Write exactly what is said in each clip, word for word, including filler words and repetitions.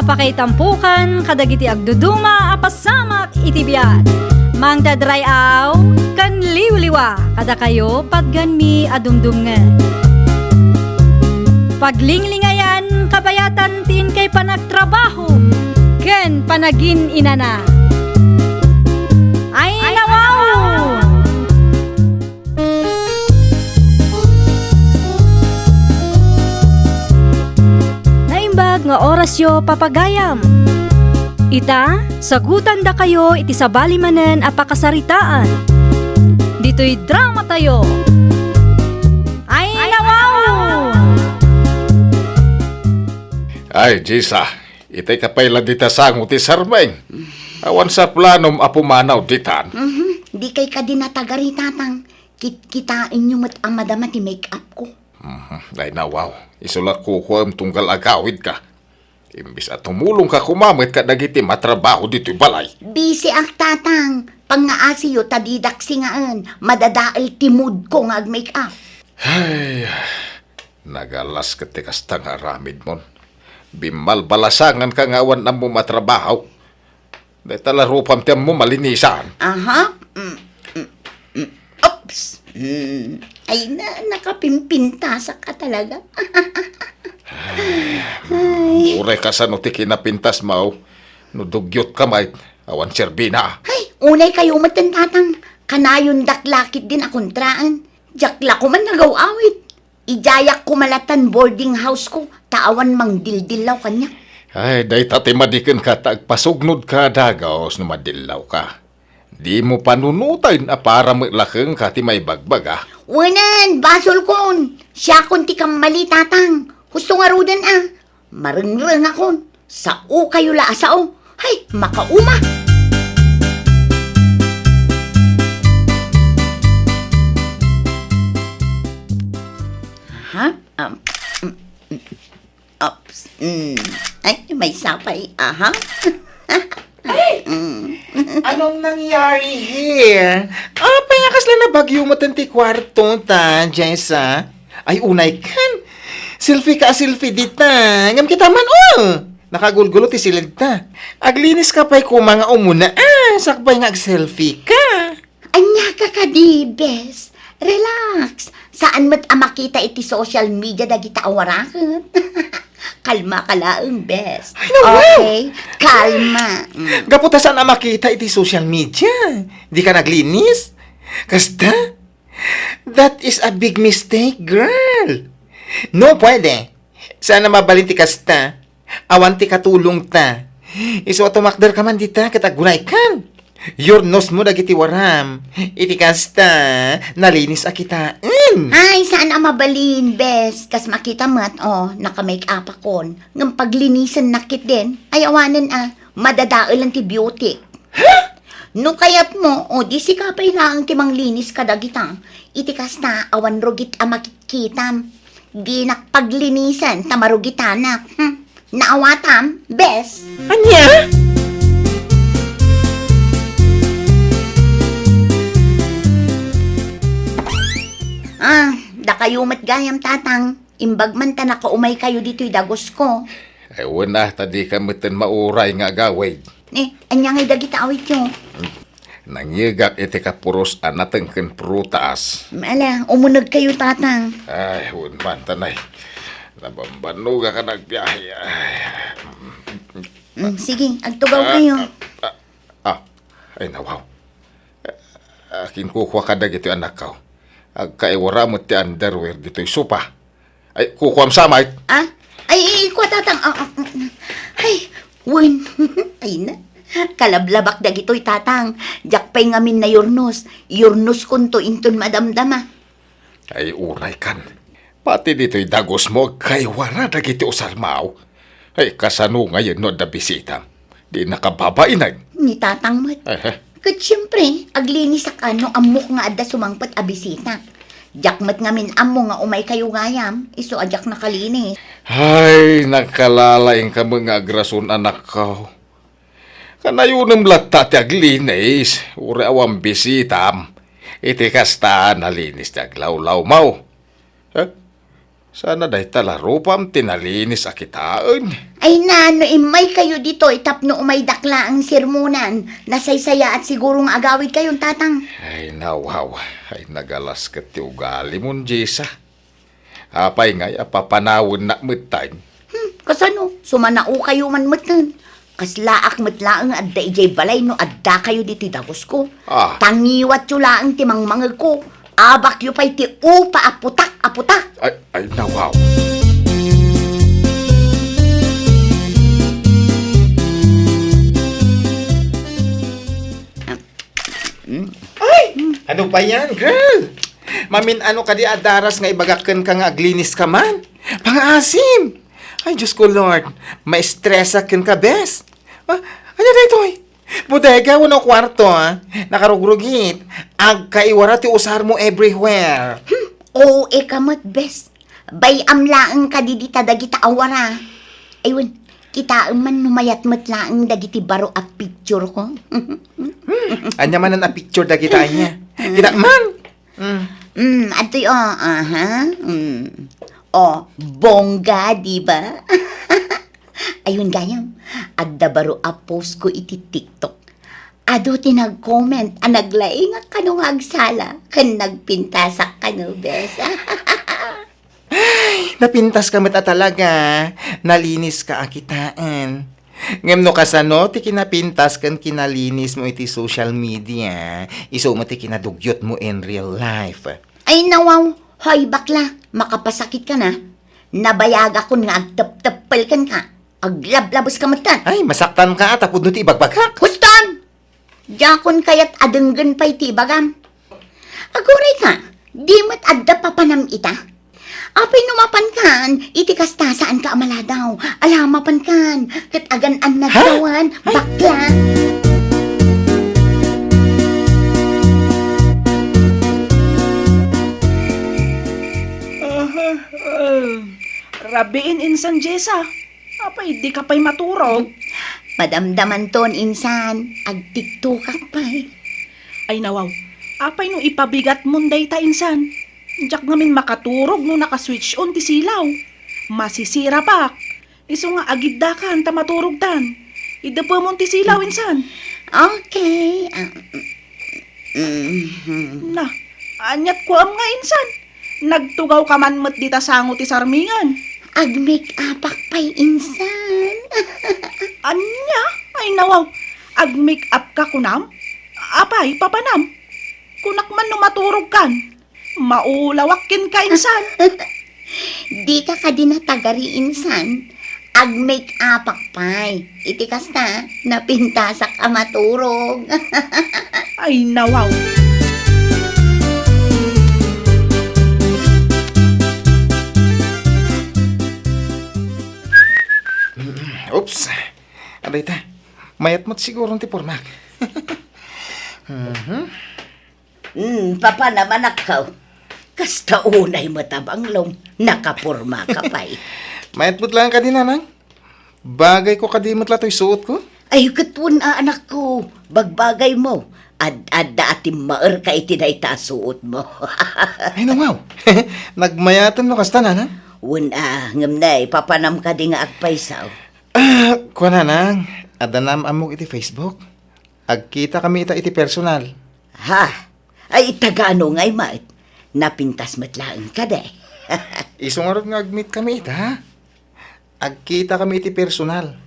Pakaitampokan kadagiti agduduma a pasamak iti biag. Mangted ray-aw ken liwliwa kadakayo patganmi a dumdumngeg. Paglinglingayan kabayatan ti inkay panagtrabaho ken panagin-inana. Ay, nawaw! Naimbag nga orasyo, papagayam. Ita, sagutandakayo iti sabali manen a pakasaritaan. Ditoy dramatayo. Ay, nawaw! Ay, Jessa, itay ka pay la dita sango ti sarmeng. Awan sa planom a pumanaw ditan. Mhm. Di kay kadi natagari, Tatang. Kitkitaenyo met a madama ti make-up ko. Mhm. Ay, nawaw. Isu la kukuam tunggal agawid ka. Imbes a tumulong ka koma met kadagiti matrabaho ditoy balay. Busy ak, Tatang. Pangngaasiyo ta didak singaen. Madadael ti mood ko nga ag-make-up. Ay, nagalas ket ti kasta nga aramidmon. Bimmalbalasangan ka nga awan ammo matrabaho. Dayta la rupam ti ammo malinisan. Aha. Mm, mm, mm. Oops. Mm. Ay na, nakapimpintasak ka talaga. Ay. Uray kasano ti kinapintas, maw? No dugyot ka met, awan serbina. Ay, unay kayo met, Tatang. Kanayon dak lakit din a kontraan. Diak la ko man nagaw-awit. Idiayak ko malatan boarding house ko, ta awan mangdildillaw kaniak. Ay, dayta ti madiken ka ta agpasugnod ka dagus no madillaw ka. Dimo panunoten a para met la kenka ti maibagbaga. Wen, basol kon. Siakon ti kammali, Tatang. Husto ngaruden a. Marengrengakon. Sao kayo la a sao. Hay, makauma! Aha. Um, mm, mm, oops. Mm. Ay, may sapay. Aha. Ay! Mm. Anong nangyari here? Apay nga kasla nabagyo met ti kwarto ta, Jessa? Ay, unay kan. Selfie ka, selfie dita. Ngem kita man, oh! Nakagulgulo ti siled ta. Aglinis ka pay koma nga umuna, ah, sakbay nga agselfie ka. Ania ka kadi, bes? Relax. Saan met a makita iti social media dagita a waraket. Kalma ka laeng, bes. Ay, nawaw! Okay? Kalma. Mm. Gapu ta saan a makita iti social media. Di ka naglinis? Kasta? That is a big mistake, girl. No, pwede. Saan a mabalin ti kasta? Awan ti katulong ta. Isu a tumakder ka man dita ket aggunay kan. Yurnos mo dagiti waram. Iti kasta, nalinis a kitaen. Ay, saan a mabalin, bes. Kas makita met, oh, naka-make up akon. Ngem paglinisennak ketdin, ay awanen a, madadaelan ti beauty. Ha? No kayatmo, o di sika pay laeng ti manglinis kadagita. Iti kasta, awan rugit a makitkitam. Dinak paglinisen ta marugitanak. Hmm. Naawatam, bes? Ania? Ah, dakayo met gayam, Tatang. Imbag man ta nakaumay kayo ditoy dagus ko. Ay, wen a, ta di ka metten mauray nga agawid. Eh, ania ngay dagita awityo? Nangyegak iti kapuros a nateng ken prutas. Ala, umuneg kayo, Tatang. Ay, wen man, tanay. Nabambannog a ka nagbiahe. Ay. Mm, sige, agtugaw Ah, kayo. ah, ah, ah. Ay, nawaw. Ah, kinkukua ka dagitoy anakko. Agkaiwara met ti underwear ditoy sopa. Ay, kukuam sa, Mike. Ah? Ay, ay, kua, Tatang. Ah, ah, ah, ah. Ay, wen. Ay na. Kalablabak dagitoy, Tatang. Diak pay ngamin nayurnos. Yurnoskonto inton madamdama. Ay, unay kan. Pati ditoy dagusmo, agkaiwara dagiti usarmaw. Ay, kasano ngayen no adda bisita? Di nakababainag. Ni Tatang met. Aha. Ket siempre, aglinisak a no ammok nga adda sumangpet a bisita. Diak met ngamin ammo nga umay kayo gayam, isu a diak nakalinis. Ay, nakalalaing ka met nga agrason, anakko. Kanayonem latta ti aglinis, uray awan bisitam. Iti kasta, nalinis ti aglawlawmaw. Eh? Sana dayta la rupam ti nalinis a kitaen. Ay na, no immaykayo ditoy tapno umaydak laeng sermonan, nasaysayaat siguro nga agawidkayon, Tatang. Ay, nawaw. Ay, nagalas ket ti ugalimon, Jessa. Apay ngay a papanawennak metten? Hmm, kasano? Sumanaokayo man metten. Kaslaak met laeng adda idiay balay no addakayo ditoy dagusko. Ah. Tangiwatyo laeng ti mangmangegko. Abakyo pay ti upa a putak a putak. Ay, ay, nawaw. Ay! Ano ba yan, girl? Mamin-ano kadi a daras nga ibagak kenka nga aglinis ka man? Pangaasim! Ay, Diyos ko, Lord. Ma-stress-ak kenka, bes. Ah, ania daytoy? Bodega wenno kuarto, ah? Nakarugrugit. Agkaiwara ti usarmo everywhere. Hmm, O A ka met, bes. Bay-am laeng kadi dita dagita a wara. Aywan, kitaem man no mayat met laeng dagiti baro a picture ko. Hmm, ania manen a picture dagita ania? Kita man. Hmm. Hmm, adtoy, oh, aha. Hmm. Oh, bongga, di ba? Aywan gayam, adda baro a post ko iti TikTok. Adu ti nag-comment a naglaingak kano nga agsala ken nagpintasak kano, bes. Ay, napintaska met a talaga. Naliniska a kitaen. Ngem no kasano ti kinapintas ken kinalinismo iti social media, isu met ti kinadugyotmo in real life. Ay, nawaw. Hoy, bakla, makapasakitka na. Nabayagakon nga agtepteppel kenka. Aglablabeska metten. Ay, masaktanka a tapudno ti ibagbagak. Huston! Diakon kayat a denggen pay ti ibagam. Agurayka, di met adda papanam ita? Apay no mapankan, iti kasta saanka a maladaw. Ala, mapankan, ket agan-annadkawan, bakla. Aha, ah. Rabiin insan, Jessa. Apay, dika pay maturog? Madamdamanton insan, agtiktokak pay. Ay, nawaw. Apay no ipabigatmon dayta insan? Diak ngamin makaturog no naka-switch on ti silaw. Masisirapak. Isu nga agiddakan ta maturogtan. Idepemon ti silaw insan. Okay. Ah, mhm. Na, aniat kuam nga insan? Nagtugawka man met dita sango ti sarmingen. Ag-make-upak pay insan. Ania? Ay, nawaw. Ag-make-up ka kunam? Apay, papanam? Kunak man no maturogkan. Maulawak kenka insan. Dika kadi natagari insan. Ag-make-upak pay. Iti kasta, napintasak a maturog. Ay, nawaw. Oops. Adayta. Mayat met siguro ti pormak. Mhm. Hmm, papanam, anakko. Kasta unay met a banglom, nakapormaka pay. Mayat met laeng kadi, nanang. Bagayko kadi met la toy suotko. Ay, ket wen a, anakko, bagbagaymo. Ad-adda a timmaerka iti dayta a suotmo. Ay, nawaw. Nagmayaten no kasta, nanang. Wen a, ngem nay, papanam kadi nga agpayso? Ah, kua, nanang, adda naam-ammok iti Facebook. Agkitakami ita iti personal. Ha? Ay, tagano ngay met? Napintas met laeng kadi. Isu ngarud nga ag-meet kami ita, ha? Agkitakami iti personal.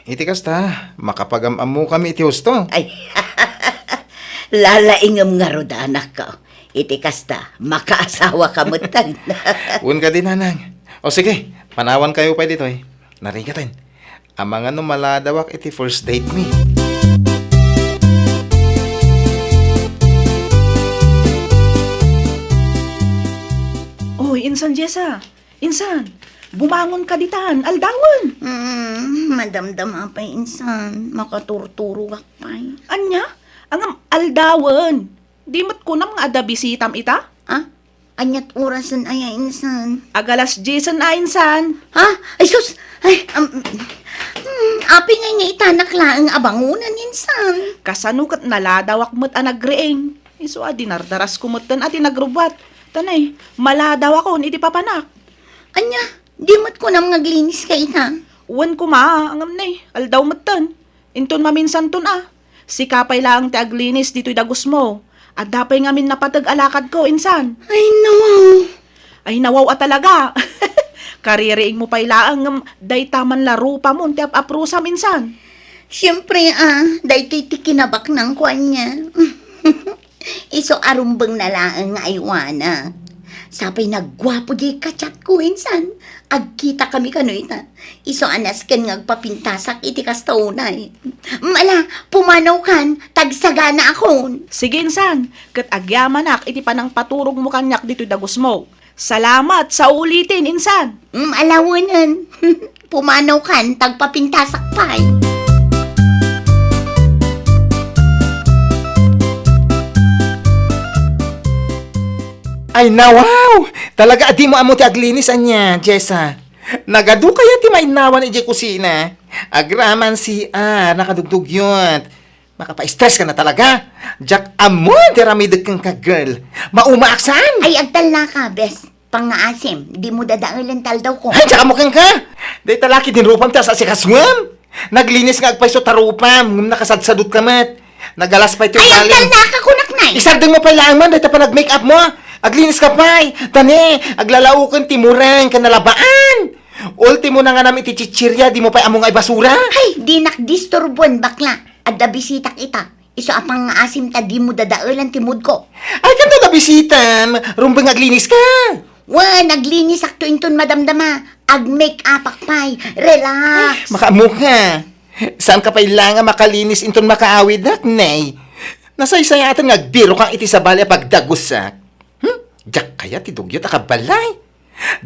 Iti kasta, makapagam-ammokami iti husto. Ay, lalaingem ngarud, anakko. Iti kasta, makaasawaka metten. Wen kadi, nanang. O sige, panawankayo pay ditoy. Narigaten. Amangan no maladawak iti first date mi. Oy, insan Jessa. Insan, bumangon ka ditan, aldawen. Mm, madamdama pay insan, makaturturogak pay. Ania? Ngem aldawen. Di met kunam nga adda bisitam ita? Ah? Aniat orasen aya insan? Ag-alas diesen a insan. Ha? Ay sus! Ay, um, hmm, apay ngay nga itanak laeng a bangonen insan? Kasano ket naladawak met a nagriing? Isu a dinardarasko metten a ti nagrubbuat. Tanay, maladawakon iti papanak. Ania, di met kunam nga aglinis ka ita? Wen koma, ngem ne, aldaw metten. Inton maminsanton a. Sika pay laeng ti aglinis ditoy dagusmo. Adda pay ngamin napateg a lakadko, insan. Ay, nawaw. Ay, nawaw a talaga. Kaririingmo pay laeng, ngem dayta man la rupamon ti ap-aprusam, insan. Siempre, a, daytoy ti kinabaknangko ania. Isu a rumbeng na laeng nga aywanak. Sapay nagguapo diay ka-chatko, insan. Agkitakami kano ita. Isu a nasken nga agpapintasak iti kasta unay. Ala, pumanawkan, ta agsaganaakon. Sige, insan, ket agyamanak iti panangpaturogmo kaniak ditoy dagusmo. Salamat sa ulitin, insan. Mm, ala wen. Pumanawkan, ta agpapintasak pay. Ay, nawaw! Talaga a dimo ammo ti aglinis ania, Jessa. Nagadu kaya ti mainnawan idiay kusina? Agraman C R, nakadugdugyot. Makapa-stress ka na talaga. Diak ammo ti aramidek kenka, girl. Maumaak saan? Ay, agtallaka, bes. Pangngaasim, dimo dadaelen ti aldawko. Ay, diak ammo kenka. Dayta la ketdin rupam ti as-asikasuem. Naglinis nga agpayso ta rupam, ngem nakasadsadutka met. Nagalas pay ti ugalim. Ay, agtallaka, kunak, nay. Isardengmo pay laeng man dayta panag-make-upmo. Aglinis ka pay. Ta ne, aglalaoken ti mureng ken nalabaan. Ultimo na nga nam iti chichirya, dimo pay ammo nga ibasura. Ay, dinak disturboen, bakla. Adda bisitak ita. Isu a pangngaasim ta dimo dadaelan ti moodko. Ay, kanta ta bisitam, rumbeng aglinis ka. Wen, aglinisakto inton madamdama. Ag-make-upak pay. Relax. Ay, makaammo ka. Saan ka pay la nga makalinis inton makaawidak, nay? Nasaysayaatan nga agbirokam iti sabali a pagdagusak. Hmm? Diak kayat ti dugyot a kabalay.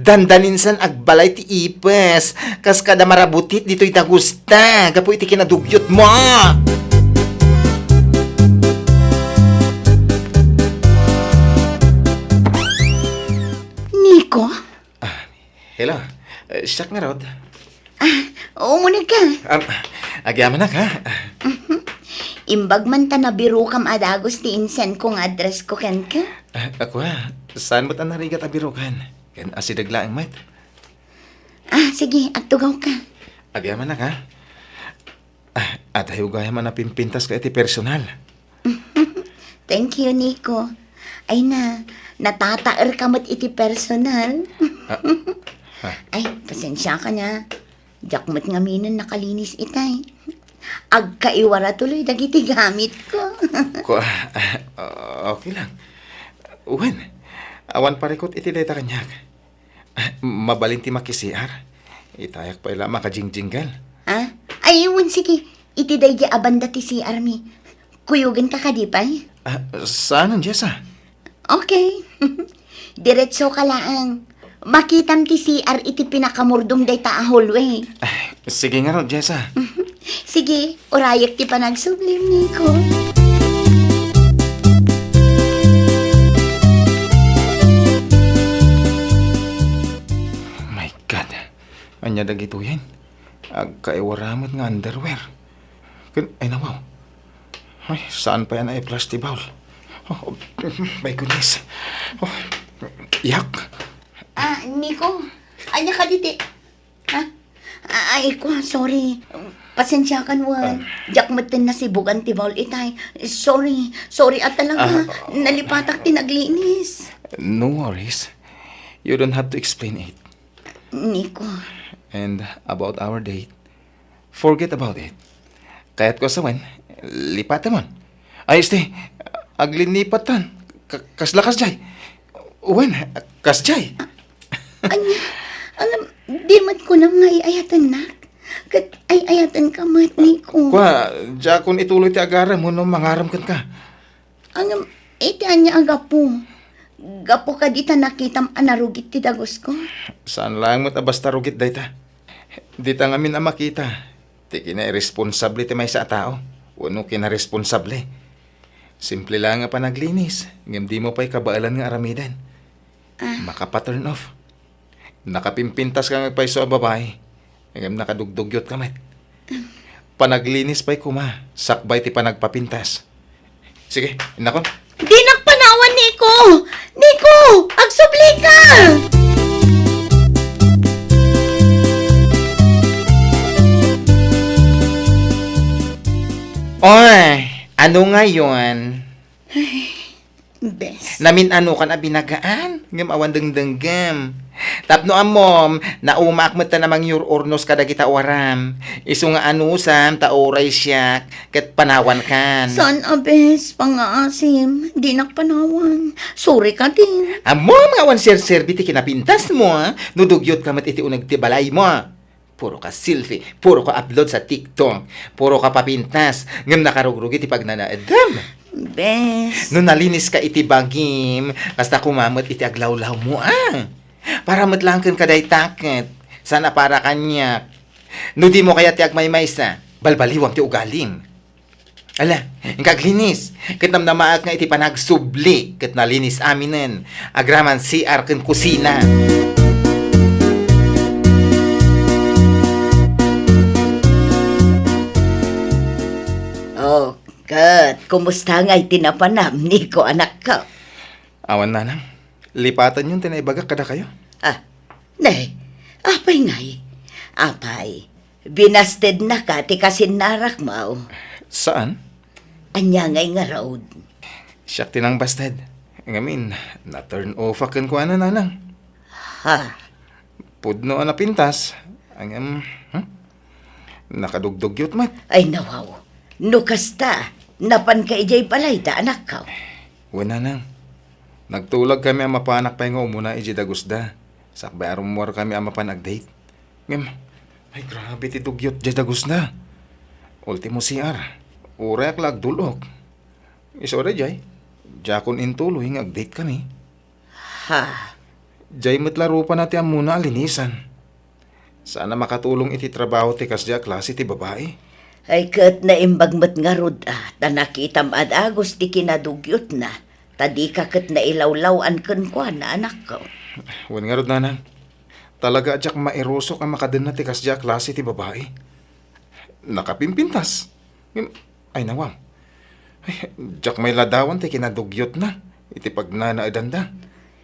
Dandaninsan agbalay ti ipes, kas kada marabutit ditoy dagusta, gapu iti kinadugyotmo. Nico? Ah, hello. Eh, siak ngarud. Ah, umuneg ka. Am, agyamanak, ha? Imbag man ta nabirokam a dagus ti insenko nga addressko kenka. Ah, ako, ha? Saan met a narigat a birokan? Ken asideg laeng met. Ah, sige, agtugawka. Agyamanak, ha? Ah, adda gayam a napimpintaska iti personal. Thank you, Nico. Ay na, natataerka met iti personal. Ah, ah. Ay, pasensiaka na. Diak met ngaminen nakalinis itay. Agkaiwara tuloy dagiti gamitko. Ko, ah, okay lang. Wen, awan parikut iti dayta kaniak. Mabalin ti maki-C R. Itayak pay la makajingjinggal. Ah? Ay, wen, sige. Iti daydi a banda ti C R mi. Kuyogenka kadi pay? Ah, saanen, Jessa? Okay. Diretsoka laeng. Makitam ti C R iti pinakamurdom dayta a hallway. Ah, sige ngarud, Jessa. Sige, urayek ti panagsublim, Nico. My God, ania dagitoyen? Agkaiwara met nga underwear. Ken, ay, nawaw. Ay, saan pay a nai-flush ti bowl? Oh, my goodness. Oh, yak. Ah, Nico, ania kadi ti, ha? Ah, ay, ko, sorry. Pasensiakan, wen. Ah. Diak metten nasibugan ti bowl itay. Sorry. Sorry a talaga. Ah, nalipatak ti naglinis. No worries. You don't have to explain it. Nico. And about our date, forget about it. Kayatko a sawen, lipatemon. Ay, este, aglinipat tan. Ka-, kasla kasjay. Wen, kasjay. Ania, alam, di met kunam nga ay-ayatennak. Ket ay-ayatenka met, Nico. Kua, diakon ituloy ti agarem wenno mangarem kenka. Ngem, iti ania a gapu? Gapu kadi ta nakitam a narugit ti dagusko? Saan laeng met a basta rugit dayta. Dita ngamin a makita ti kinairesponsable ti maysa a tao wenno kinaresponsable. Simple laeng a panaglinis, ngem dimo pay kabaelan nga aramiden. Ah. Makapa-turn off. Nakapimpintaska nga agpayso a babai, ngem nakadugdugyot ka met. Panaglinis pay koma, sakbay ti panagpapintas. Sige, innakon. Dinak panawan, Nico! Nico! Agsubli ka! Oy, ano ngayon? Ay, bes. Namin-anokan a binagaan, ngem awan dengdenggem. Tapno ammom, naumaak met ta a mangyur-urnos kadagita uaram. Isu nga anusam ta uray siak, ket panawankan. Saan a bes, pangngaasim, dinak panawan. Sorry ka din. Ammom nga awan serserbi ti kinapintasmo, no dugyot ka met iti uneg ti balaymo. Puro ka selfie, puro ka upload sa TikTok, puro ka papintas, ngem nakarugrugi ti pagnanaedem. Bes. No nalinis ka iti bagim, kasta koma met iti aglawlawmo, a. Para met laeng ken kadayta ket, saan a para kaniak. No dimo kayat ti agmaymaysa, balbaliwam ti ugalim. Ala, inka aglinis, ket namnamaak nga iti panagsubli, ket nalinis aminen, agraman C R ken kusina. Oh, ket kumusta ngay ti napanam, Nico, anakko? Awan, nanang. Lipatanyon ti naibagak kadakayo. Ah, ne, apay ngay? Apay, binastednaka ti kasinnarakmo? Saan? Ania ngay ngarud? Siak ti nangbasted. Ngamin, na-turn off-ak kenkuana, nanang. Ha? Pudno a napintas. Ngem, hmm? Nakadugdugyot met. Ay, nawaw. No kasta, napanka idiay balayda, anakko? Wen, nanang. Nagtulag kami a mapanak pay nga umuna idiay dagusda. Sakbay a rummuar kami a mapan ag-date. Ngem, ay, grabe ti dugyot diay dagusda. Ultimo C R. Urayak la agdul-ok. Isu daydiay, diakon intuloy nga ag-date kami. Ha? Diay met la rupana ti ammona a linisan. Saan a makatulong iti trabaho ti kasdiay a klase ti babai. Ay, ket naimbag met ngarud, a, ta nakitam a dagus ti kinadugyotna, ta dika ket nailawlaw-an kenkuana, anakko. Wen ngarud, nanang. Talaga a diak mairusok a makadenna ti kasdiay a klase ti babai. Nakapimpintas. Ngem, ay, nawaw. Ay, diak mailadawan ti kinadugyotna iti pagnanaedanda.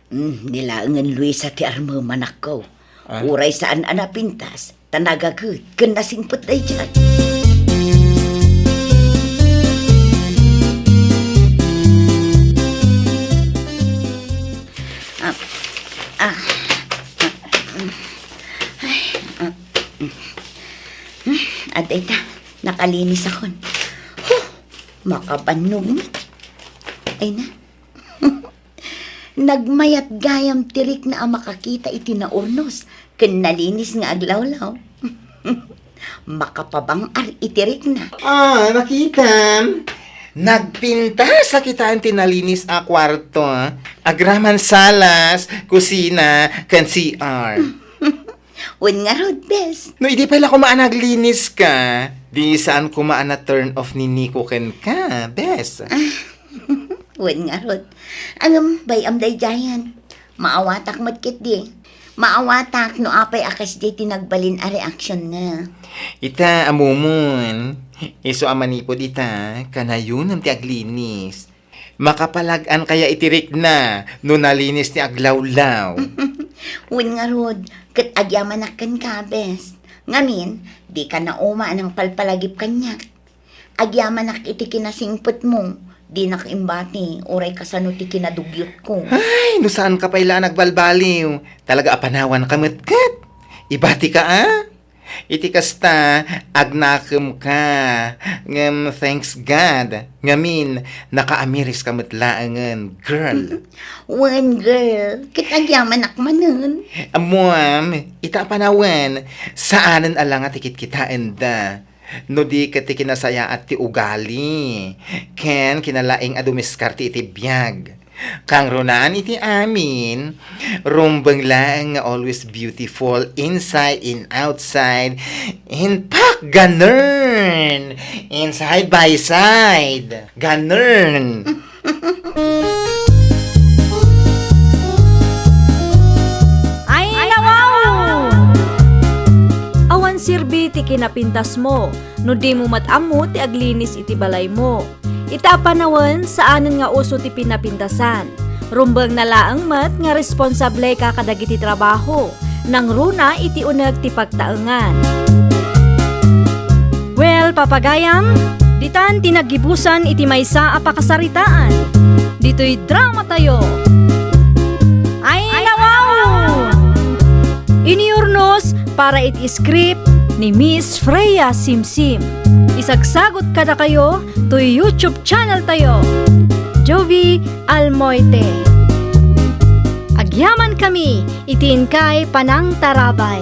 Hmm, ni laengen Luisa ti armem, anakko. Ah? Uray saan a napintas, ta nagaget ken nasingpet daydiay. Ah, ah, ah, ay, ah, hmm, adda ita, nakalinisakon. Huh, makabannog met. Ay na. Nagmayat gayam ti rikna a makakita iti naurnos ken nalinis nga aglawlaw. Makapabang-ar iti rikna. Ah, nakitam. Nagpintas a kitaen ti nalinis a kuarto, ah. Agraman salas, kusina, ken C R. Wen ngarud, bes. No idi pay la koma a naglinis ka, di saan koma a na-turn off ni Nico kenka, bes. Ah, wen ngarud. Ngem, bay-am daydiayen. Maawatak met ketdi. Maawatak no apay a kasdiay ti nagbalin a reaksionna. Ita, ammomon. Isu a manipud ita, kanayonem ti aglinis. Makapalag-an kaya iti rikna no nalinis ti aglawlaw? Wen ngarud, ket agyamanak kenka, bes. Ngamin, dika nauma a nangpalpalagip kaniak. Agyamanak iti kinasingpetmo, dinak imbati, uray kasano ti kinadugyotko. Ay, no saanka pay la a nagbalbaliw, talaga a panawanka met ket. Ibatika, a? Iti kasta, agnakemka. Ngem thanks God, ngamin, nakaamiriska met laengen, girl. Wen, girl, ket agyamanak manen. Ammoam, ita a panawen, saanen a la nga ti kitkitaenda. No di ket ti kinasayaat ti ugali, ken kinalaing a dumiskarte iti biag. Kangrunaan iti amin, rumbeng laeng nga always beautiful inside and outside. In fact, ganern! Inside by side. Ganern! Ay, nawaw! Awan serbi ti kinapintasmo, no dimo met ammo ti aglinis iti balaymo. Ita a panawen, saanen nga uso ti pinapintasan. Rumbengna laeng met nga responsableka kadagiti trabaho. Nangruna iti uneg ti pagtaengan. Well, papagayam, Ditan ti naggibusan iti maysa a pakasaritaan. Ditoy dramatayo. Ay, nawaw! Iniurnos para iti script ni Miss Freya Simsim. Isagsagut kadakayo toy YouTube channel tayo, Jovie Almoite. Agyaman kami iti inkay panangtarabay.